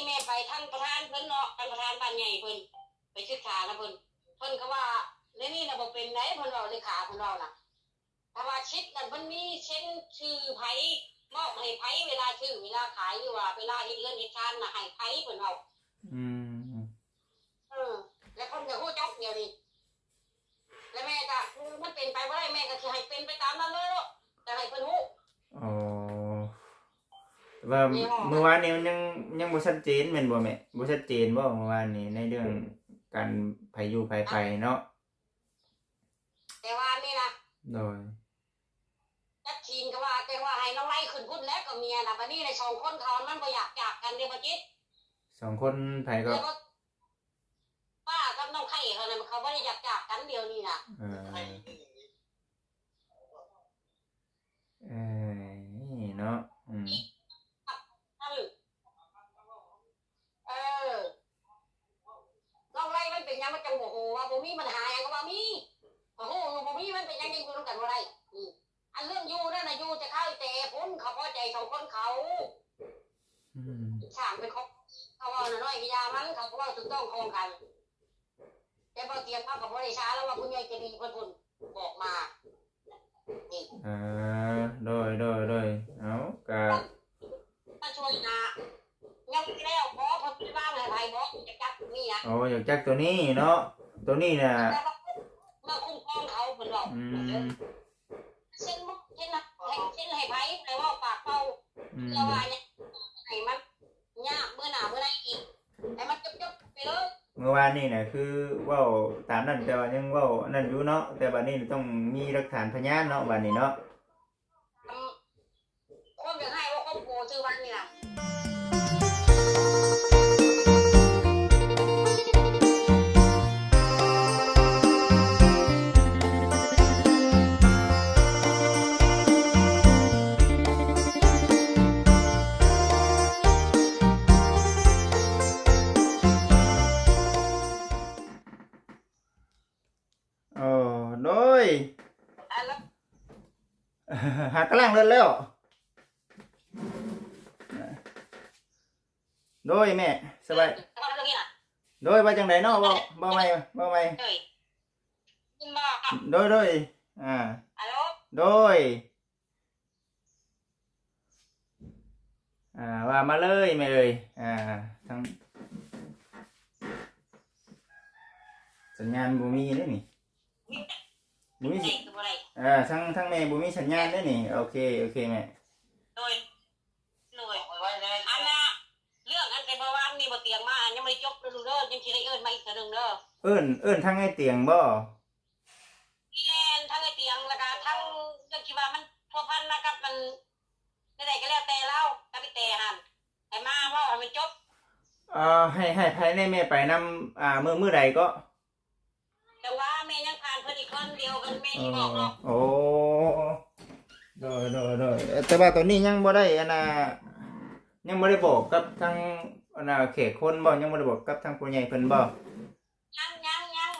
ແມ່ໄປທາງປະທານເພິ່ນເນາະ ທາງປະທານບ້ານໃຫຍ່ເພິ່ນ ໄປສຶກສານຳເພິ່ນ ເພິ່ນກໍວ່າ ແນວນີ້ນະບໍ່ເປັນໃດ ເພິ່ນເວົ້າ ເລຂາເພິ່ນເວົ້ານະ ຖ້າວ່າສິດນັ້ນເພິ່ນມີເຊັນຊື່ໃຜ ມອບໃຫ້ໃຜ ເວລາຊື້ເວລາຂາຍ ຫຼືວ່າເວລາເຮັດເຮືອນເຮັດຊານນະ ໃຫ້ໃຜ ເພິ່ນເວົ້າ. ອືມ ເອີ ແລ້ວເພິ່ນກໍຮູ້ຈັກດຽວນີ້ ແລ້ວແມ່ກໍ ມັນເປັນໄປບໍ່ໄດ້ ແມ່ກໍຊິໃຫ້ເປັນໄປຕາມນັ້ນເລີຍ ຈະໃຫ້ເພິ່ນຮູ້. ອໍ ແຕ່ວ່າມື້ວານນີ້ມັນຍັງ ຍັງບໍ່ຊັດເຈນແມ່ນບໍ່ແມ່? ບໍ່ຊັດເຈນບໍ່ມື້ວານນີ້ ໃນເລື່ອງການໃຜຢູ່ໃຜໄປເນາະ? ແຕ່ວ່ານີ້ນະ ໂດຍ ຈັກທີນກໍວ່າ ແຕ່ວ່າໃຫ້ນ້ອງໄລຂຶ້ນພຸ້ນແລ້ວກັບເມຍນະ ບັດນີ້ນະ ສອງຄົນເຂົາມັນບໍ່ຢາກຈາກກັນເດ້ ບໍ່ຈິດ ສອງຄົນໃຜກໍ ແລ້ວກໍປ້າກັບນ້ອງໄຂ່ເຂົານັ້ນ ເຂົາບໍ່ໄດ້ຢາກຈາກກັນດຽວນີ້ນະ. ເອີ ເອີ ເນາະ ອືມ ເອີ ນ້ອງໄລມັນເປັນຫຍັງມັນຈັ່ງບໍ່ຮູ້ ວ່າບໍ່ມີບັນຫາຫຍັງກໍວ່າມີ ກໍຮູ້ຢູ່ບໍ່ມີ ມັນເປັນຫຍັງຈັ່ງຢູ່ນຳກັນບໍ່ໄດ້. ອືມ ອັນເລື່ອງຢູ່ນັ້ນນະ ຢູ່ແຕ່ເຂົາແຕ່ພຸ້ນ ເຂົາພໍໃຈສອງຄົນເຂົາ. ອືມ ສ້າງເປັນຂອງເຂົາ ເວົ້ານ້ອຍໆກໍຢ່າມັນ ເຂົາກໍເວົ້າຖືກຕ້ອງຂອງກັນ ແຕ່ບໍ່ຕຽງເຮົາກໍບໍ່ໄດ້ຊາ ລາວວ່າຜູ້ໃຫຍ່ໃຈດີເພິ່ນພຸ້ນບອກມາ. ນີ້ ເອີ ໂດຍ ໂດຍ ໂດຍ ເອົາ ກະ ມາຊ່ວຍຫາ ຍັງບໍ່ແລ້ວບໍ່ ເພິ່ນໄປວາງໃຫ້ໃຜບໍ່ ຢາກຈັກຕົວນີ້ນະ. ໂອ້ ຢາກຈັກຕົວນີ້ເນາະ ຕົວນີ້ນະ ແຕ່ວ່າມາຄຸ້ມຄອງເຂົາ ເພິ່ນເວົ້າ. ອືມ ເຊັນ ເຊັນໃຫ້ ເຊັນໃຫ້ໃຜ ແຕ່ເວົ້າປາກເປົ່າ. ອືມ ເພື່ອວ່າຫຍັງ ໃຫ້ມັນຍາກມື້ໜ້າມື້ໃນອີກ ໃຫ້ມັນຈົບໆໄປເລີຍ. ມື້ວານນີ້ນະ ຄືເວົ້າຕາມນັ້ນ ແຕ່ວ່າຍັງເວົ້າອັນນັ້ນຢູ່ເນາະ ແຕ່ບັດນີ້ຕ້ອງມີຫຼັກຖານພະຍານເນາະ ບັດນີ້ເນາະ. ອືມ ຄວາມຢາກໃຫ້ວ່າຄວາມໂກຊື່ວັນນີ້ນະ. ໂອ້ ໂດຍ ຫາກະລ້າງລົດແລ້ວ. ໂດຍແມ່ ສະບາຍ ໂດຍ ວ່າຈັ່ງໃດເນາະ ເວົ້າ ເວົ້າໃໝ່ ເວົ້າໃໝ່. ໂດຍ ໂດຍ ອ່າ ໂດຍ. ອ່າ ວ່າມາເລີຍແມ່ເອີຍ. ອ່າ ທາງ ສັນຍານບໍ່ມີເດ້ນີ້ ບໍ່ມີ ເອີ ທາງ ທາງແມ່ບໍ່ມີສັນຍານເດ້ນີ້. ໂອເຄ ໂອເຄແມ່. ໂດຍ ໂດຍ ອັນນ່າ ເລື່ອງອັນແຕ່ເມື່ອວານນີ້ບໍ່ຕຽງມາ ຍັງບໍ່ໄດ້ຈົບເດີລູກເດີ ຍັງຊິໄດ້ເອີ້ນມາອີກເທື່ອໜຶ່ງເດີ. ເອີ້ນ ເອີ້ນທາງອ້າຍຕຽງບໍ່? ແມ່ນ ທັງໄອ້ຕຽງ ແລ້ວກະທັງເລື່ອງທີ່ວ່າມັນພົວພັນມາກັບມັນ ແນວໃດກໍແລ້ວແຕ່ລາວ ກັບໄອ້ແຕ່ຫັ້ນ ໃຫ້ມາເວົ້າໃຫ້ມັນຈົບ. ເອີ ໃຫ້ ໃຫ້ໃຜແດ່ແມ່ໄປນຳ ອ່າ ມື້ ມື້ໃດເກາະ? ຈັ່ງວ່າແມ່ຍັງຜ່ານເພິ່ນອີກຄົນດຽວ ກັນແມ່ຊິບອກເນາະ. ໂອ້ ໂດຍ ໂດຍ ໂດຍ ແຕ່ວ່າຕອນນີ້ຍັງບໍ່ໄດ້ ອັນນ່າ ຍັງບໍ່ໄດ້ບອກກັບທາງ ອັນນ່າ ແຂກຄົນບໍ່? ຍັງບໍ່ໄດ້ບອກກັບທາງຜູ້ໃຫຍ່ເພິ່ນບໍ່? ຍັງ ຍັງ ຍັງ.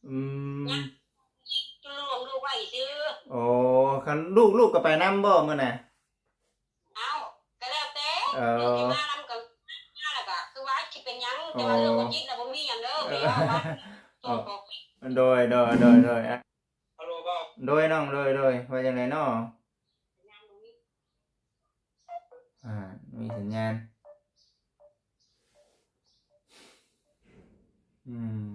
ອືມ ຍັງ ຈະລວມລູກໄວ້ຊື່. ໂອ້ ຄັນລູກ ລູກກໍໄປນຳບໍ່ມື້ນັ້ນ? ເອົ້າ ກໍແລ້ວແຕ່ ເອີ ລູກຊິມານຳກໍມາ ແລ້ວກໍຄືວ່າຊິເປັນຫຍັງ ແຕ່ວ່າເລື່ອງບໍ່ຈິດນະບໍ່ມີຫຍັງເດີ ເອີ ແມ່ເວົ້າວ່າ ໂອ້ ໂດຍ ໂດຍ ໂດຍ ໂດຍ ອະ ໂດຍນ້ອງ ໂດຍ ໂດຍ ວ່າຈັ່ງໃດເນາະ? ອ່າ ມີສັນຍານ ອືມ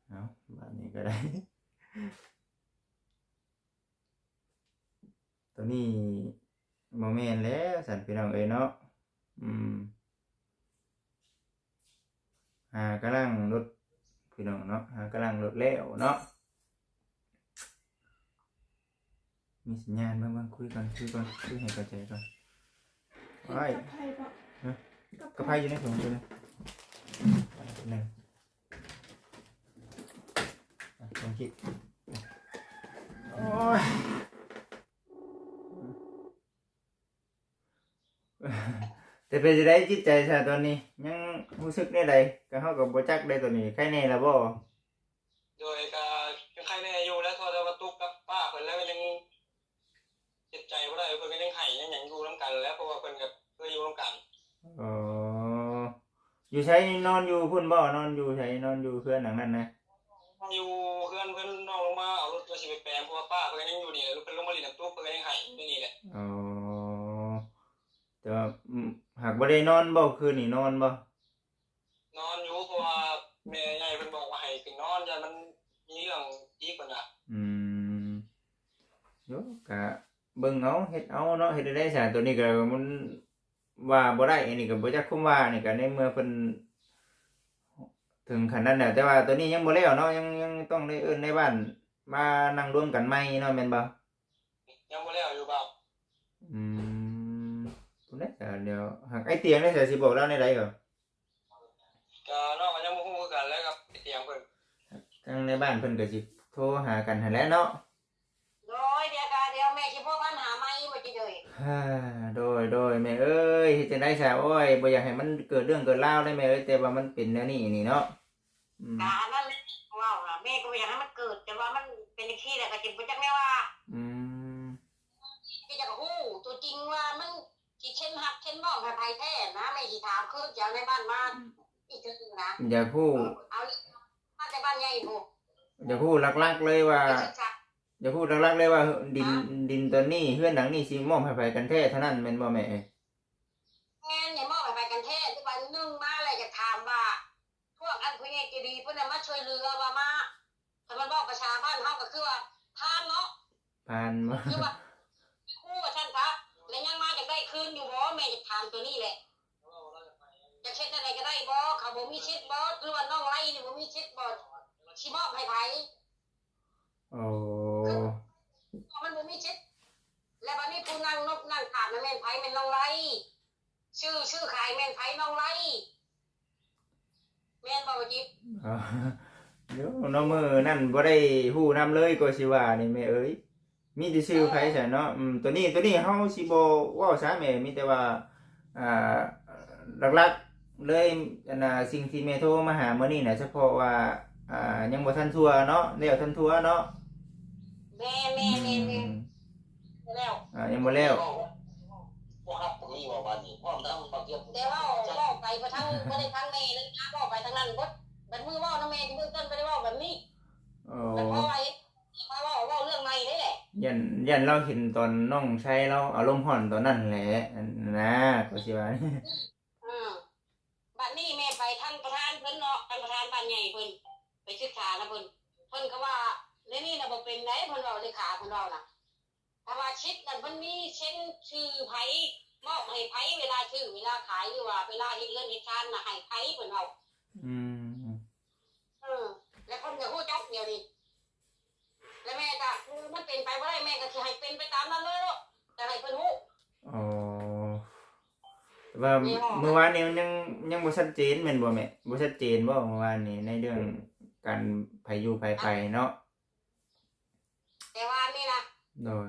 ເອົາ ບາດນີ້ກໍໄດ້ ຕົວນີ້ບໍ່ແມ່ນແລ້ວຊັ້ນ ພີ່ນ້ອງເອີຍເນາະ. ອືມ ຫາກຳລັງລົດ ພີ່ນ້ອງເນາະ ຫາກຳລັງລົດແລ້ວເນາະ. ມີສັນຍານ ເບິ່ງ ເບິ່ງ ຄຸຍກ່ອນ ຄຸຍກ່ອນ ຄຸຍໃຫ້ເຂົ້າໃຈກ່ອນ. ໂອ້ຍ ກັບໃຜບໍ່? ຮະ? ກັບໃຜ? ກັບໃຜຢູ່ໃນຖົງຕົວນີ້ ໜຶ່ງ ອ່ະ ລົງຄິດ ໂອ້ຍ ແຕ່ເປັນຈັ່ງໃດຈິດໃຈຊະຕອນນີ້ ຍັງຮູ້ສຶກແນວໃດ? ກໍເຮົາກໍບໍ່ຈັກເດ້ຕອນນີ້ ໄຄແນ່ລະບໍ່? ໂດຍ ກໍຍັງໄຄແນ່ຢູ່ແຫຼະ ເພາະວ່າຕຸກກັບປ້າເພິ່ນແລ້ວ ກໍຍັງເຮັດໃຈບໍ່ໄດ້ ເພິ່ນກໍຍັງໄຫ້ຍັງຫຍັງຢູ່ນຳກັນແຫຼະ ເພາະວ່າເພິ່ນກໍເຄີຍຢູ່ນຳກັນ. ອໍ ຢູ່ໃສ? ນອນຢູ່ພຸ້ນບໍ່? ນອນຢູ່ໃສ? ນອນຢູ່ເຮືອນຫຼັງນັ້ນນະ? ຢູ່ເຮືອນເພິ່ນ ນ້ອງລົງມາເອົາລົດວ່າຊິໄປແປງ ເພາະວ່າປ້າເພິ່ນຍັງຢູ່ນີ້ແຫຼະ ເພິ່ນລົງມາຫຼິ້ນນ້ຳຕົກ ເພິ່ນກໍຍັງໃຫ້ຢູ່ນີ້ແຫຼະ. ອໍ ແຕ່ວ່າ ອືມ ຫາກບໍ່ໄດ້ນອນບໍ່? ຄືນນີ້ນອນບໍ່? ນອນຢູ່ ເພາະວ່າແມ່ໃຫຍ່ເພິ່ນບອກວ່າໃຫ້ຂຶ້ນນອນ ຢ້ານມັນມີເລື່ອງອີກ ເພິ່ນວ່າ. ອືມ ໂຍ ກະເບິ່ງເອົາ ເຮັດເອົາເນາະ ເຮັດແນວໃດຊະ? ໂຕນີ້ກະມັນວ່າບໍ່ໄດ້ ອັນນີ້ກະບໍ່ຈັກຄວາມວ່າ ອັນນີ້ກະໃນເມື່ອເພິ່ນເຖິງຂັ້ນນັ້ນແລ້ວ ແຕ່ວ່າໂຕນີ້ຍັງບໍ່ແລ້ວເນາະ ຍັງ ຍັງຕ້ອງໄດ້ເອີ້ນນາຍບ້ານມານັ່ງລວມກັນໃໝ່ເນາະ ແມ່ນບໍ່? ຍັງບໍ່ແລ້ວຢູ່ບ່າວ. ອືມ ພຸ້ນແຫຼະ ດຽວ ຫາກອ້າຍຕຽງໄດ້ຊະ ຊິບອກລາວແນວໃດກໍ? ກໍນ້ອງກໍຍັງບໍ່ຮູ້ຄືກັນແຫຼະກັບອ້າຍຕຽງເພິ່ນ ທາງໃນບ້ານເພິ່ນກໍຊິໂທຫາກັນຫັ້ນແຫຼະເນາະ. ໂດຍ ດຽວກໍ ດຽວແມ່ຊິພົວພັນຫາໃໝ່ບໍ່ຈິດເອີຍ. ໂດຍ ໂດຍ ແມ່ເອີຍ ເຮັດຈັ່ງໃດຊະ? ໂອ້ຍ ບໍ່ຢາກໃຫ້ມັນເກີດເລື່ອງເກີດລາວເດ້ແມ່ເອີຍ ແຕ່ວ່າມັນເປັນແນວນີ້ນີ້ເນາະ. ອືມ ກະອັນນັ້ນແຫຼະ ເວົ້າລະ ແມ່ກໍບໍ່ຢາກໃຫ້ມັນເກີດ ແຕ່ວ່າມັນເປັນຈັ່ງຊີ້ແຫຼະ ກໍຈິບໍ່ຈັກແນວວ່າ. ອືມ ກໍຢາກຮູ້ຕົວຈິງວ່າມັນຊິເຊັນຮັບເຊັນມອບໃຫ້ໃຜແທ້ນະ ແມ່ຊິຖາມຄືນຈາກໃນບ້ານມາ ອືມ ອີກເທື່ອໜຶ່ງນະ ຢາກຮູ້ ເອົາມາແຕ່ບ້ານໃຫຍ່ພຸ້ນ ຢາກຮູ້ຫຼັກໆເລີຍວ່າ ຢາກຮູ້ຫຼັກໆເລີຍວ່າ ດິນ ດິນຕອນນີ້ ເຮືອນຫຼັງນີ້ຊິມອບໃຫ້ໃຜກັນແທ້ເທົ່ານັ້ນ ແມ່ນບໍ່ແມ່ເອີຍ? ແມ່ນ ໃຫ້ມອບໃຫ້ໃຜກັນແທ້ ຄືວ່າໜຶ່ງມາແລ້ວຢາກຖາມວ່າ ພວກອັນຜູ້ໃຫຍ່ໃຈດີເພິ່ນນະມາຊ່ວຍເຫຼືອວ່າມາ ຄັນມັນເວົ້າພາສາບ້ານເຮົາກໍຄືວ່າພານເນາະ ພານບໍ່ ຄືວ່າ ຄູວ່າຊັ້ນຊະ ແລ້ວຍັງມາຢາກໄດ້ຄືນຢູ່ບໍ່? ແມ່ຢາກຖາມຕົວນີ້ແຫຼະ ຢາກເຮັດແນວໃດກໍໄດ້ບໍ່? ເຂົາບໍ່ມີສິດບໍ່? ຫຼືວ່ານ້ອງໄລນີ້ບໍ່ມີສິດບໍ່? ຊິມອບໃຫ້ໃຜ? ໂອ້ ຄືວ່າມັນບໍ່ມີສິດ ແລ້ວບັດນີ້ຜູ້ນັ່ງນົບນັ່ງຂາດນັ້ນແມ່ນໃຜ? ແມ່ນນ້ອງໄລ ຊື່ ຊື່ຂາຍແມ່ນໃຜ? ນ້ອງໄລ ແມ່ນບໍ່ ຈິດ? ໂອ້ ເນາະ ມື້ນັ້ນບໍ່ໄດ້ຮູ້ນຳເລີຍ ກໍຊິວ່ານີ້ແມ່ເອີຍ ມີແຕ່ຊື່ໃຜຊະເນາະ. ເອີ ອືມ ໂຕນີ້ ໂຕນີ້ເຮົາຊິບໍ່ເວົ້າຊະແມ່ ມີແຕ່ວ່າ ອ່າ ຫຼັກໆເລີຍ ອັນນ່າ ສິ່ງທີ່ແມ່ໂທມາຫາມື້ນີ້ນະ ສະເພາະວ່າ ອ່າ ຍັງບໍ່ທັນທົ່ວເນາະ ແລ້ວທັນທົ່ວເນາະ. ແມ່ນໆໆໆ ອືມ ແລ້ວ ອ່າ ຍັງບໍ່ແລ້ວ ບໍ່ຮັບ ບໍ່ມີເວົ້າບາດນີ້ ພ້ອມທັງບໍ່ຕຽມ ແຕ່ເວົ້າ ເວົ້າໄປບໍ່ທັງ ບໍ່ໄດ້ຟັງແມ່ເລີຍນະ ເວົ້າໄປທາງນັ້ນເບິດ ບັດມື້ເວົ້ານຳແມ່ທີ່ເບື້ອງຕົ້ນບໍ່ໄດ້ເວົ້າແບບນີ້. ໂອ້ ແຕ່ພໍວ່າເຮັດ ມາເວົ້າ ເວົ້າເລື່ອງໃໝ່ເດ້ແຫຼະ ຢ້ານ ຢ້ານລາວເຫັນຕອນນ້ອງຊາຍລາວອາລົມຮ້ອນຕອນນັ້ນແຫຼະ ອັນນະ ກໍຊິວ່າ ອືມ ບັດນີ້ແມ່ໄປທາງປະທານເພິ່ນເນາະ ທາງປະທານບ້ານໃຫຍ່ເພິ່ນ ໄປສຶກສານຳເພິ່ນ ເພິ່ນກໍວ່າ ໃນນີ້ນະບໍ່ເປັນໃດ ເພິ່ນເວົ້າ ເລຂາເພິ່ນເວົ້ານະ ຖ້າວ່າສິດນັ້ນເພິ່ນມີເຊັນຊື່ໃຜ ມອບໃຫ້ໃຜ ເວລາຊື້ເວລາຂາຍ ຫຼືວ່າເວລາເຮັດເຮືອນເຮັດຊານນະ ໃຫ້ໃຜ ເພິ່ນເວົ້າ. ອືມ ເອີ ແລ້ວເພິ່ນກໍຮູ້ຈັກດຽວນີ້ ແລ້ວແມ່ກໍ ເອີ ມັນເປັນໄປບໍ່ໄດ້ ແມ່ກໍຊິໃຫ້ເປັນໄປຕາມນັ້ນເລີຍ ຢາກໃຫ້ເພິ່ນຮູ້. ອໍ ແຕ່ວ່າມື້ວານນີ້ມັນຍັງ ຍັງບໍ່ຊັດເຈນແມ່ນບໍ່ແມ່? ບໍ່ຊັດເຈນບໍ່ມື້ວານນີ້ ໃນເລື່ອງການໃຜຢູ່ໃຜໄປເນາະ? ແຕ່ວ່ານີ້ນະ ໂດຍ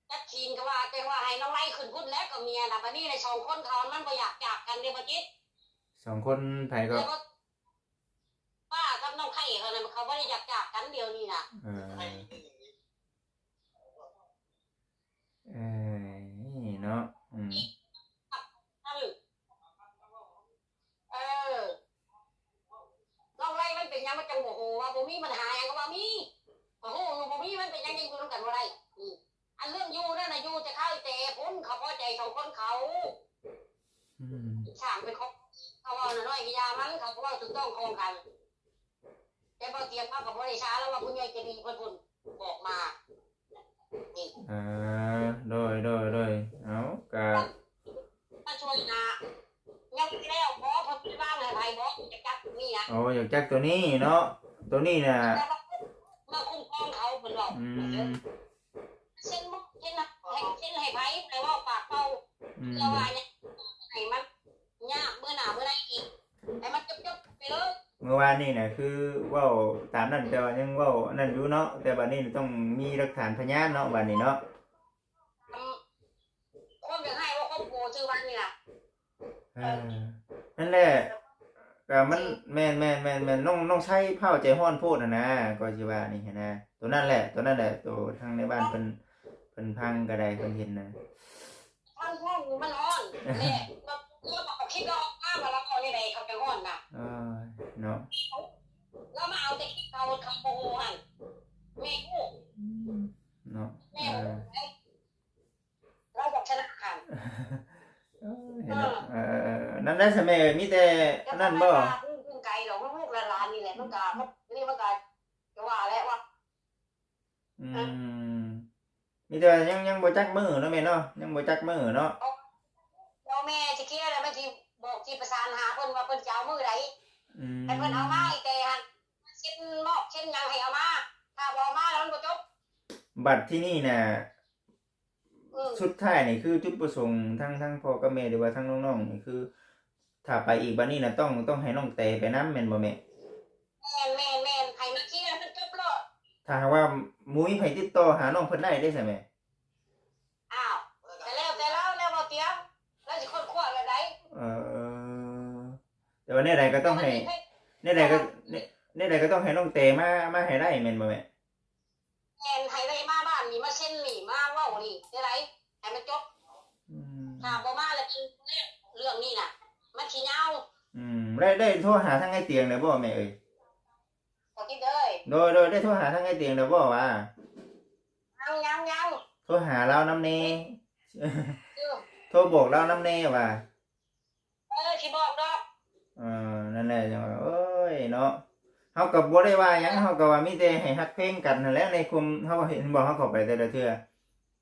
ຈັກທີນກໍວ່າ ແຕ່ວ່າໃຫ້ນ້ອງໄລຂຶ້ນພຸ້ນແລ້ວກັບເມຍນະ ບັດນີ້ນະ ສອງຄົນເຂົາມັນບໍ່ຢາກຈາກກັນເດ້ ບໍ່ຈິດ ສອງຄົນໃຜກໍ ແລ້ວກໍປ້າກັບນ້ອງໄຂ່ເຂົານັ້ນ ເຂົາບໍ່ໄດ້ຢາກຈາກກັນດຽວນີ້ນະ. ເອີ ເອີ ເນາະ ອືມ ເອີ ນ້ອງໄລມັນເປັນຫຍັງມັນຈັ່ງບໍ່ຮູ້ວ່າບໍ່ມີບັນຫາຫຍັງ ກໍວ່າມີ ກໍຮູ້ຢູ່ບໍ່ມີ ມັນເປັນຫຍັງຈັ່ງຢູ່ນຳກັນບໍ່ໄດ້? ອືມ ອັນເລື່ອງຢູ່ນັ້ນນະ ຢູ່ແຕ່ເຂົາແຕ່ພຸ້ນ ເຂົາພໍໃຈສອງຄົນເຂົາ. ອືມ ສ້າງເປັນຂອງເຂົາ ເວົ້ານ້ອຍໆກໍຢ່າມັນ ເຂົາກໍເວົ້າຖືກຕ້ອງຂອງກັນ. ແຕ່ບໍ່ຕຽມເຮົາກໍບໍ່ໄດ້ຊ້າ ລາວວ່າຜູ້ໃຫຍ່ໃຈດີເພິ່ນພຸ້ນບອກມານີ້. ເອີ ໂດຍໆໆ ເອົາ ກະ ມາຊ່ວຍນະ ຍັງບໍ່ແລ້ວບໍ່? ເພິ່ນບໍ່ໄດ້ວາງໃຫ້ໃຜບໍ່? ຢາກຈັກຕົວນີ້ນະ. ໂອ້ ຢາກຈັກຕົວນີ້ເນາະ ຕົວນີ້ນະ ແຕ່ວ່າມາຄຸ້ມຄອງເຂົາ ເພິ່ນເວົ້າ. ອືມ ເຊັນ ເຊັນໃຫ້ ເຊັນໃຫ້ໃຜ? ໃຜເວົ້າປາກເປົ່າ ອືມ ເພື່ອວ່າຫຍັງ ໃຫ້ມັນຍາກມື້ໜ້າມື້ໃດອີກ ໃຫ້ມັນຈົບໆໄປເລີຍ. ມື້ວານນີ້ນະ ຄືເວົ້າຕາມນັ້ນ ແຕ່ວ່າຍັງເວົ້າອັນນັ້ນຢູ່ເນາະ ແຕ່ບາດນີ້ຕ້ອງມີຫຼັກຖານພະຍານເນາະ ບາດນີ້ເນາະ. ອືມ ຄວາມຢາກຮ້າຍເວົ້າຄວາມໂຫດຊື່ວັນນີ້ລະ. ເອີ ເອີ ນັ້ນແຫຼະ ກໍມັນ ຊິ ແມ່ນໆໆໆ ນ້ອງ ນ້ອງໄຊພ້າວໃຈຮ້ອນໂພດຫັ້ນນະ ກໍຊິວ່ານີ້ຫັ້ນນະ. ໂຕນັ້ນແຫຼະ ໂຕນັ້ນແຫຼະ ໂຕທາງໃນບ້ານເພິ່ນ ເພິ່ນຟັງກໍໄດ້ ເພິ່ນເຫັນນະ ມັນຮ້ອນ ມັນຮ້ອນແຫຼະ. ເອີ ເອີ ເອີ ນັ້ນແຫຼະຊະແມ່ເອີຍ ມີແຕ່ອັນນັ້ນບໍ່? ແຕ່ບໍ່ແມ່ນວ່າເພິ່ນໄກດອກ ລູກໆຫຼານໆນີ້ແຫຼະ ມັນກໍ ນີ້ມັນກໍຈະວ່າແຫຼະວ່າ ອື ເອີ ມ ມີແຕ່ວ່າຍັງ ຍັງບໍ່ຈັກມື້ເນາະແມ່ເນາະ ຍັງບໍ່ຈັກມື້ເນາະ. ໂອ້ ແມ່ຊິເຄຍແລ້ວ ແມ່ຊິບອກ ຊິປະສານຫາເພິ່ນວ່າເພິ່ນຈະເອົາມື້ໃດ. ອືມ ຄັນເພິ່ນເອົາມາໃຫ້ແຕ່ຫັ້ນ ເຊັນມອບເຊັນຫຍັງໃຫ້ເອົາມາ ຖ້າບໍ່ເອົາມາແລ້ວມັນບໍ່ຈົບ. ບັດທີນີ້ນະ ອືມ ສຸດທ້າຍນີ້ຄືຈຸດປະສົງທາງ ທາງພໍ່ກັບແມ່ ຫຼືວ່າທາງນ້ອງໆນີ້ ຄືຖ້າໄປອີກບັດນີ້ນະ ຕ້ອງ ຕ້ອງໃຫ້ນ້ອງແຕໄປນຳແມ່ນບໍ່ແມ່? ແມ່ນໆໆ ໃຫ້ມາເຄຍໃຫ້ມັນຈົບໂລດ. ຖ້າຫາກວ່າບໍ່ມີໃຜຕິດຕໍ່ຫານ້ອງເພິ່ນໄດ້ເດ້ຊະແມ່? ອ້າວ ກໍແລ້ວແຕ່ລາວແລ້ວບໍ່ຕຽງ ລາວຊິຄົ້ນຄວ້າແບບໃດ? ເອີ ແຕ່ວ່າແນວໃດກໍຕ້ອງໃຫ້ ແນວໃດກໍ ແນວ ແນວໃດກໍຕ້ອງໃຫ້ນ້ອງແຕມາ ມາໃຫ້ໄດ້ແມ່ນບໍ່ແມ່? ແມ່ນ ໃຫ້ໄດ້ມາບ້ານນີ້ ມາເຊັນນີ້ ມາເວົ້ານີ້ ແນວໃດໃຫ້ມັນຈົບ. ອືມ ຖ້າບໍ່ມາແລ້ວ ເລື່ອງນີ້ນະ ມັນຊິຍາວ. ອືມ ໄດ້ ໄດ້ໂທຫາທາງອ້າຍຕຽງແລ້ວບໍ່ແມ່ເອີຍ? ບໍ່ຕິດເອີຍ. ໂດຍ ໂດຍ ໄດ້ໂທຫາທາງອ້າຍຕຽງແລ້ວບໍ່ຫວາ? ຍັງ ຍັງ ຍັງ. ໂທຫາລາວນຳແດ່ ເອີ ໂທບອກລາວນຳແດ່ຫວາ? ເອີ ຊິບອກດອກ. ເອີ ນັ້ນແຫຼະ ຈັ່ງວ່າ ໂອ້ຍເນາະ ເຮົາກໍບໍ່ໄດ້ວ່າຫຍັງ ເຮົາກໍວ່າມີແຕ່ໃຫ້ຮັກແພງກັນຫັ້ນແຫຼະ ໃນຄວາມເຮົາເຫັນບໍ່ ເຮົາເຂົ້າໄປແຕ່ລະເທື່ອ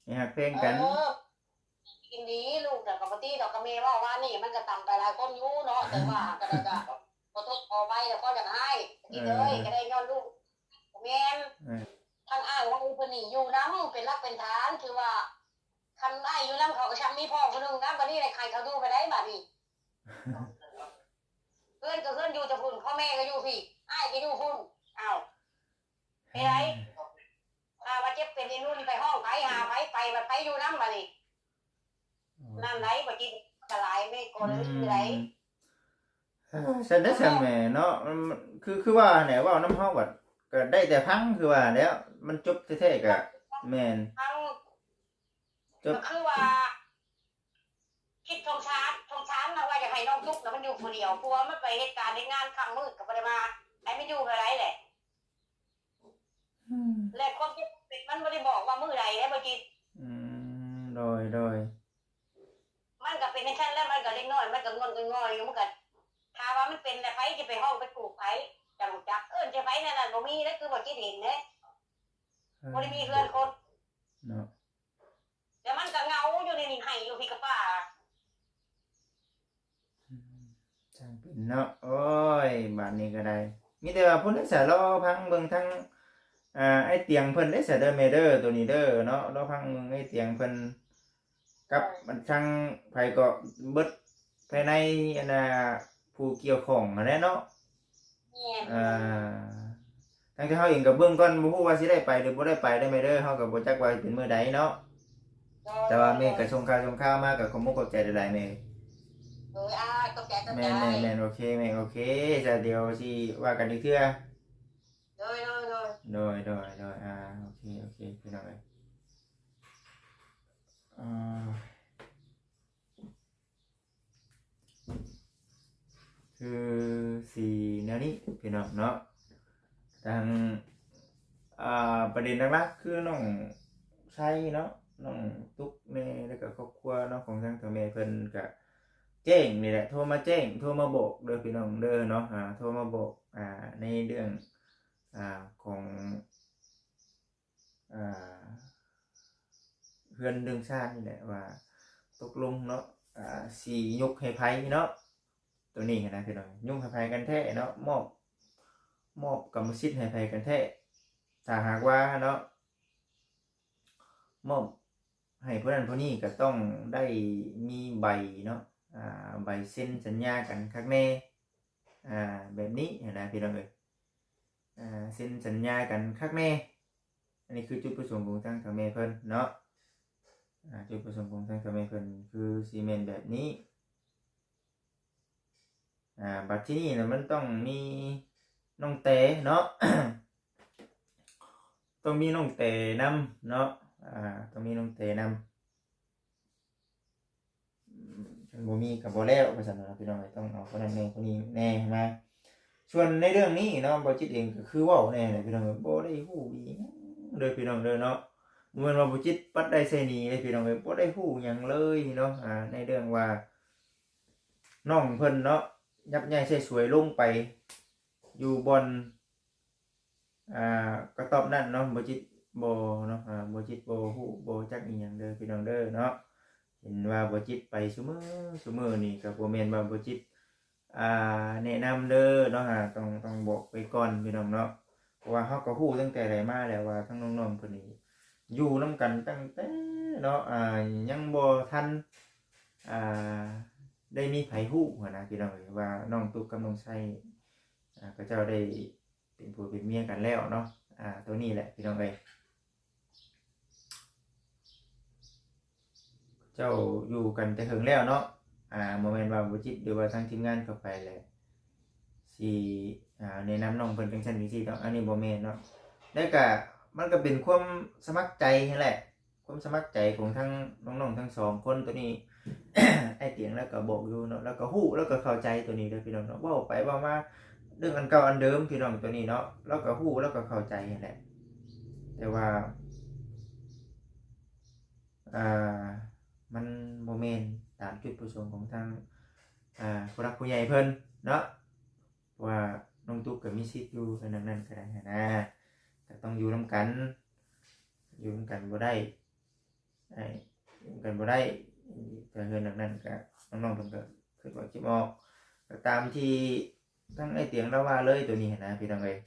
ໃຫ້ຮັກແພງກັນ. ເອີ ຍິນດີ ລູກນະກໍບໍ່ຕິດອກ ກໍແມ່ເວົ້າວ່ານີ້ ມັນກໍຕຳໄປຫຼາຍຄົນຢູ່ເນາະ ແຕ່ວ່າກໍໄດ້ ກໍຂໍໂທດຂໍອະໄພ ແລ້ວກໍຢາກໃຫ້ ເອີ ກໍໄດ້ຍ້ອນລູກ ແມ່ນ ເອີ ທາງອ້າຍຂອງເພິ່ນນີ້ຢູ່ນຳ ເປັນຫຼັກເປັນຖານ ຖືວ່າ ຄັນອ້າຍຢູ່ນຳເຂົາກໍຊ່ຳມີພໍ່ຜູ້ໜຶ່ງນະ ບັດນີ້ໄດ້ໃຫ້ເຂົາຢູ່ໄປໄດ້ບັດນີ້ ເຮືອນກໍເຮືອນຢູ່ແຕ່ພຸ້ນ ພໍ່ແມ່ກໍຢູ່ພີ້ ອ້າຍກໍຢູ່ພຸ້ນ ອ້າວ ເປັນໃດ? ຖ້າວ່າເຈັບເປັນອີ່ນຸ່ນໄປຮ້ອງໃຜຫາໃຜ ໄປບັດໃຜຢູ່ນຳບັດນີ້ ນັ້ນໃດ ບໍ່ຈິດກໍຫຼາຍ ແມ່ກໍເລີຍໃດ. ອືມ ຊັ້ນໄດ້ຊັ້ນແມ່ເນາະ ຄື ຄືວ່າຫັ້ນແຫຼະ ເວົ້ານຳເຮົາບັດກໍໄດ້ແຕ່ຟັງ ຄືວ່າແລ້ວ ມັນຈົບແທ້ໆກໍແມ່ນ ຟັງ ຈົບ ກໍຄືວ່າ ຄິດສົງສານ ສົງສານນະ ວ່າຢາກໃຫ້ນ້ອງທຸກນະ ມັນຢູ່ຜູ້ດຽວ ຜົວມັນໄປເຮັດການເຮັດງານຄ່ຳມືດກໍບໍ່ໄດ້ມາ ໃຫ້ມັນຢູ່ແບບໃດແຫຼະ. ອືມ ແລະຄວາມເຈັບເປັນມັນບໍ່ໄດ້ບອກວ່າມື້ໃດເດ້ບໍ່ຈິດ. ອືມ ໂດຍ ໂດຍ ມັນກໍເປັນຈັ່ງຊັ້ນແຫຼະ ມັນກໍເດັກນ້ອຍ ມັນກໍງ່ອນງ່ອຍຢູ່ ມັນກໍ ຖ້າວ່າມັນເປັນແລ້ວ ໃຜຊິໄປຮ້ອງໄປປູກໃຜ ຈັກຮູ້ຈັກ ເອີ້ນໃສ່ໃຜແນວນັ້ນ ບໍ່ມີເດ້ ຄືບໍ່ຈິດເຫັນເດ້ ເອີ ບໍ່ໄດ້ມີເຮືອນຄົນເນາະ. ແລ້ວມັນກໍເຫງົາຢູ່ໃນນີ້ ໄຫ້ຢູ່ພີ້ກັບປ້າ. ອືມ ຊ່າງເປັນເນາະ ໂອ້ຍ ບາດນີ້ກໍໄດ້ ມີແຕ່ວ່າພຸ້ນແຫຼະ ສະລໍຟັງເບິ່ງທາງ ອ່າ ອ້າຍຕຽງເພິ່ນເດ້ ສະເດີແມ່ເດີ ໂຕນີ້ເດີເນາະ ລໍຟັງເບິ່ງອ້າຍຕຽງເພິ່ນກັບ ເອີ ທາງໃຜກໍເບິດ ພາຍໃນອັນນ່າ ຜູ້ກ່ຽວຂ້ອງຫັ້ນແຫຼະເນາະ. ແມ່ນ ອ່າ ທາງທີ່ເຮົາເອງກໍເບິ່ງກ່ອນ ບໍ່ຮູ້ວ່າຊິໄດ້ໄປຫຼືບໍ່ໄດ້ໄປເດີແມ່ເດີ ເຮົາກໍບໍ່ຈັກວ່າເປັນມື້ໃດເນາະ. ໂດຍ ແຕ່ວ່າແມ່ກໍສົ່ງຂ່າວສົ່ງຂ່າວມາ ກໍຂອບມຸກຂອບໃຈຫຼາຍໆແມ່. ໂດຍ ອ່າ ຂອບໃຈ ຂອບໃຈ ແມ່ນໆໆ ໂອເຄແມ່ ໂອເຄ ຊະ ດຽວຊິວ່າກັນອີກເທື່ອ. ໂດຍ ໂດຍ ໂດຍ ໂດຍ ໂດຍ ໂດຍ ອ່າ ໂອເຄ ໂອເຄ ພີ່ນ້ອງເອີຍ ອ່າ ຄືຊິແນວນີ້ພີ່ນ້ອງເນາະ ທາງ ອ່າ ປະເດັນຫຼັກໆຄືນ້ອງໄຊເນາະ ນ້ອງຕຸກແມ່ ແລ້ວກໍຄອບຄົວເນາະ ຂອງທາງເຖົ້າແມ່ເພິ່ນກະແຈ້ງນີ້ແຫຼະ ໂທມາແຈ້ງ ໂທມາບອກເດີພີ່ນ້ອງເດີເນາະ ອ່າ ໂທມາບອກ ອ່າ ໃນເລື່ອງ ອ່າ ຂອງ ອ່າ ເຮືອນເລື່ອງຊານນີ້ແຫຼະວ່າຕົກລົງເນາະ ອ່າ ຊິຍົກໃຫ້ໃຜເນາະ ໂຕນີ້ຫັ້ນນະພີ່ນ້ອງ ຍົກໃຫ້ໃຜກັນແທ້ເນາະ ມອບ ມອບກຳມະສິດໃຫ້ໃຜກັນແທ້ ຖ້າຫາກວ່າເນາະ ມອບໃຫ້ຜູ້ນັ້ນຜູ້ນີ້ກໍຕ້ອງໄດ້ມີໃບເນາະ ອ່າ ໃບເຊັນສັນຍາກັນຄັກແນ່ ອ່າ ແບບນີ້ຫັ້ນນະພີ່ນ້ອງເອີຍ ອ່າ ເຊັນສັນຍາກັນຄັກແນ່. ອັນນີ້ຄືຈຸດປະສົງຂອງທາງເຖົ້າແມ່ເພິ່ນເນາະ ອ່າ ຈຸດປະສົງຂອງທາງເຖົ້າແມ່ເພິ່ນຄືຊິແມ່ນແບບນີ້ ອ່າ ບັດທີນີ້ນະ ມັນຕ້ອງມີນ້ອງແຕເນາະ ຕ້ອງມີນ້ອງແຕນຳເນາະ ອ່າ ຕ້ອງມີນ້ອງແຕນຳ. ອືມ ຄັນບໍ່ມີກໍບໍ່ແລ້ວວ່າຊັ້ນເນາະ ພີ່ນ້ອງເອີຍ ຕ້ອງເອົາຄົນນັ້ນແດ່ຄົນນີ້ແດ່ມາ. ສ່ວນໃນເລື່ອງນີ້ເນາະ ບໍ່ຈິດເອງກໍຄືເວົ້າແນ່ແຫຼະ ພີ່ນ້ອງເອີຍ ບໍ່ໄດ້ຮູ້ອີ່ຫຍັງເດີພີ່ນ້ອງເດີເນາະ ບໍ່ແມ່ນວ່າບໍ່ຈິດປັດໄດ້ໃສ່ໜີເດ້ພີ່ນ້ອງເອີຍ ບໍ່ໄດ້ຮູ້ຫຍັງເລີຍເນາະ ອ່າ ໃນເລື່ອງວ່າ ນ້ອງເພິ່ນເນາະ ຍັບຍ້າຍໃຊ້ສວຍລົງໄປຢູ່ບ່ອນ ອ່າ ກະຕອບນັ້ນເນາະ ບໍ່ຈິດບໍ່ເນາະ ອ່າ ບໍ່ຈິດບໍ່ຮູ້ບໍ່ຈັກອີ່ຫຍັງເດີພີ່ນ້ອງເດີເນາະ. ເຫັນວ່າບໍ່ຈິດໄປຊຸມື້ ຊຸມື້ນີ້ ກະບໍ່ແມ່ນວ່າບໍ່ຈິດ ອ່າ ແນະນຳເດີເນາະ ອ່າ ຕ້ອງ ຕ້ອງບອກໄວ້ກ່ອນພີ່ນ້ອງເນາະ. ເພາະວ່າເຮົາກໍຮູ້ຕັ້ງແຕ່ໃດມາແລ້ວວ່າທັງນ້ອງໆເພິ່ນນີ້ຢູ່ນຳກັນຕັ້ງແຕ່ເນາະ ອ່າ ຍັງບໍ່ທັນ ອ່າ ໄດ້ມີໃຜຮູ້ຫັ້ນນະພີ່ນ້ອງເອີຍ ວ່ານ້ອງຕຸກກັບນ້ອງໄຊ ອ່າ ເຂົາເຈົ້າໄດ້ເປັນຜົວເປັນເມຍກັນແລ້ວເນາະ. ອ່າ ໂຕນີ້ແຫຼະພີ່ນ້ອງເອີຍ ເຈົ້າຢູ່ກັນແຕ່ເຫິງແລ້ວເນາະ ອ່າ ບໍ່ແມ່ນວ່າບໍ່ຈິດ ຫຼືວ່າທາງທີມງານເຂົ້າໄປແຫຼະ ຊິ ອ່າ ແນະນຳນ້ອງເພິ່ນຈັ່ງຊັ້ນຈັ່ງຊີ້ເນາະ ອັນນີ້ບໍ່ແມ່ນເນາະ. ແລ້ວກະມັນກະເປັນຄວາມສະໝັກໃຈຫັ້ນແຫຼະ ຄວາມສະໝັກໃຈຂອງທັງນ້ອງໆທັງສອງຄົນ. ໂຕນີ້ ອ້າຍຕຽງລາວກະບອກຢູ່ເນາະ ລາວກະຮູ້ ລາວກະເຂົ້າໃຈໂຕນີ້ເດີພີ່ນ້ອງເນາະ. ເວົ້າໄປເວົ້າມາເລື່ອງອັນເກົ່າອັນເດີມພີ່ນ້ອງ ໂຕນີ້ເນາະ ລາວກະຮູ້ ລາວກະເຂົ້າໃຈຫັ້ນແຫຼະ ແຕ່ວ່າ ອ່າ ມັນບໍ່ແມ່ນຕາມຈຸດປະສົງຂອງທາງ ອ່າ ຜູ້ຫຼັກຜູ້ໃຫຍ່ເພິ່ນເນາະ ເພາະວ່ານ້ອງຕຸກກໍມີສິດຢູ່ເຮັດແນວນັ້ນກໍໄດ້ຫັ້ນນາ ກໍຕ້ອງຢູ່ນຳກັນ ຢູ່ນຳກັນບໍ່ໄດ້ ອ້າຍ ຢູ່ນຳກັນບໍ່ໄດ້ ແຕ່ເຮືອນຫຼັງນັ້ນກໍນ້ອງໆເພິ່ນກໍຄິດວ່າຄິດບໍ່ອອກ ກໍຕາມທີ່ທາງອ້າຍຕຽງລາວວ່າເລີຍໂຕນີ້ຫັ້ນນາ ພີ່ນ້ອງເອີຍ.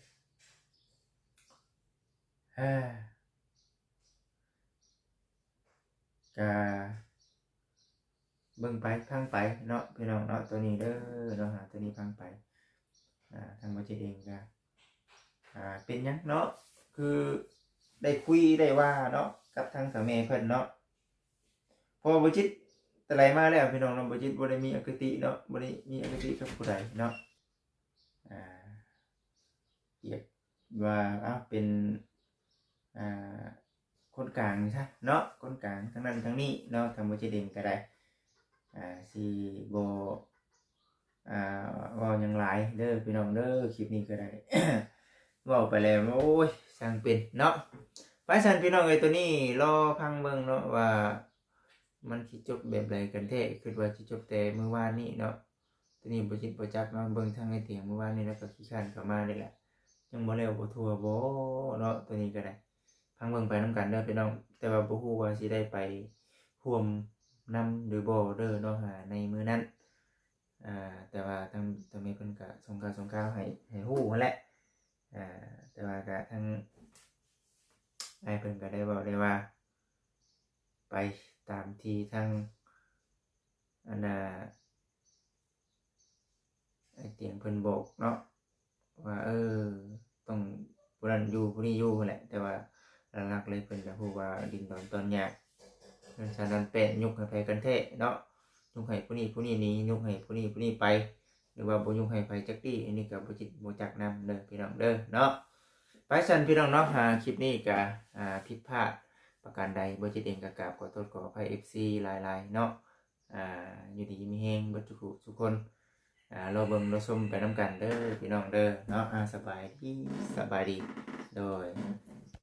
ກະເບິ່ງໄປຟັງໄປເນາະ ພີ່ນ້ອງເນາະ ໂຕນີ້ເດີເນາະ ໂຕນີ້ຟັງໄປ. ອ່າ ທາງບໍ່ຈິດເອງກະ ອ່າ ເປັນຫຍັງເນາະ ຄືໄດ້ຄຸຍໄດ້ວ່າເນາະ ກັບທາງສາວແມ່ເພິ່ນເນາະ ເພາະວ່າບໍ່ຈິດແຕ່ໃດມາແລ້ວ ພີ່ນ້ອງເນາະ ບໍ່ຈິດບໍ່ໄດ້ມີອະຄະຕິເນາະ ບໍ່ໄດ້ມີອະຄະຕິກັບຜູ້ໃດເນາະ. ອ່າ ປຽບວ່າ ເອົາ ເປັນ ອ່າ ຄົນກາງຊະເນາະ ຄົນກາງທັງນັ້ນທັງນີ້ເນາະ ທາງບໍ່ຈິດເອງກໍໄດ້ ອ່າ ຊິບໍ່ ອ່າ ເວົ້າຫຍັງຫຼາຍເດີພີ່ນ້ອງເດີ ຄລິບນີ້ກໍໄດ້ ເວົ້າໄປແລ້ວ ໂອ້ຍ ຊ່າງເປັນເນາະ. ໄປຊັ້ນພີ່ນ້ອງເອີຍ ໂຕນີ້ລໍຟັງເບິ່ງເນາະວ່າ ມັນຊິຈົບແບບໃດກັນແທ້ ຄິດວ່າຊິຈົບແຕ່ມື້ວານນີ້ເນາະ ໂຕນີ້ບໍ່ຈິດບໍ່ຈັກເນາະ ເບິ່ງທາງໄອ້ຕຽງມື້ວານນີ້ແລ້ວກໍຂີ້ຄ້ານເຂົ້າມານີ້ແຫຼະ ຍັງບໍ່ແລ້ວບໍ່ທົ່ວບໍ່ເນາະ ໂຕນີ້ກໍໄດ້ ຟັງເບິ່ງໄປນຳກັນເດີພີ່ນ້ອງ ແຕ່ວ່າບໍ່ຮູ້ວ່າຊິໄດ້ໄປຮ່ວມນຳຫຼືບໍ່ເດີເນາະ ໃນມື້ນັ້ນ ອ່າ ແຕ່ວ່າທາງ ທາງແມ່ເພິ່ນກໍສົ່ງຂ່າວ ສົ່ງຂ່າວໃຫ້ ໃຫ້ຮູ້ຫັ້ນແຫຼະ ອ່າ ແຕ່ວ່າກໍທາງອ້າຍເພິ່ນກໍໄດ້ເວົ້າໄດ້ວ່າ ໄປຕາມທີ່ທາງ ອັນນ່າ ໄອ້ຕຽງເພິ່ນບອກເນາະ ວ່າ ເອີ ຕ້ອງຜູ້ນັ້ນຢູ່ຜູ້ນີ້ຢູ່ຫັ້ນແຫຼະ ແຕ່ວ່າຫຼັກໆເລີຍເພິ່ນກໍຮູ້ວ່າດິນດອນຕອນຍາກ ເຮືອນຊານດອນແປ້ນ ຍົກໃຫ້ໃຜກັນແທ້ເນາະ ຍົກໃຫ້ຜູ້ນີ້ຜູ້ນີ້ໜີ ຍົກໃຫ້ຜູ້ນີ້ຜູ້ນີ້ໄປ ຫຼືວ່າບໍ່ຍົກໃຫ້ໃຜຈັກດີ້ ອັນນີ້ກໍບໍ່ຈິດບໍ່ຈັກນຳເດີພີ່ນ້ອງເດີເນາະ. ໄປຊັ້ນພີ່ນ້ອງເນາະ ອ່າ ຄລິບນີ້ກໍ ອ່າ ຜິດພາດປະການໃດ ບໍ່ຈິດເອງກໍກາບຂໍໂທດຂໍອະໄພເອັຟຊີຫຼາຍໆເນາະ ອ່າ ຢູ່ດີມີແຮງເບິດທຸກຜູ້ທຸກຄົນ ອ່າ ລໍເບິ່ງລໍຊົມໄປນຳກັນເດີພີ່ນ້ອງເດີເນາະ ອ່າ ສະບາຍດີ ສະບາຍດີ ໂດຍ.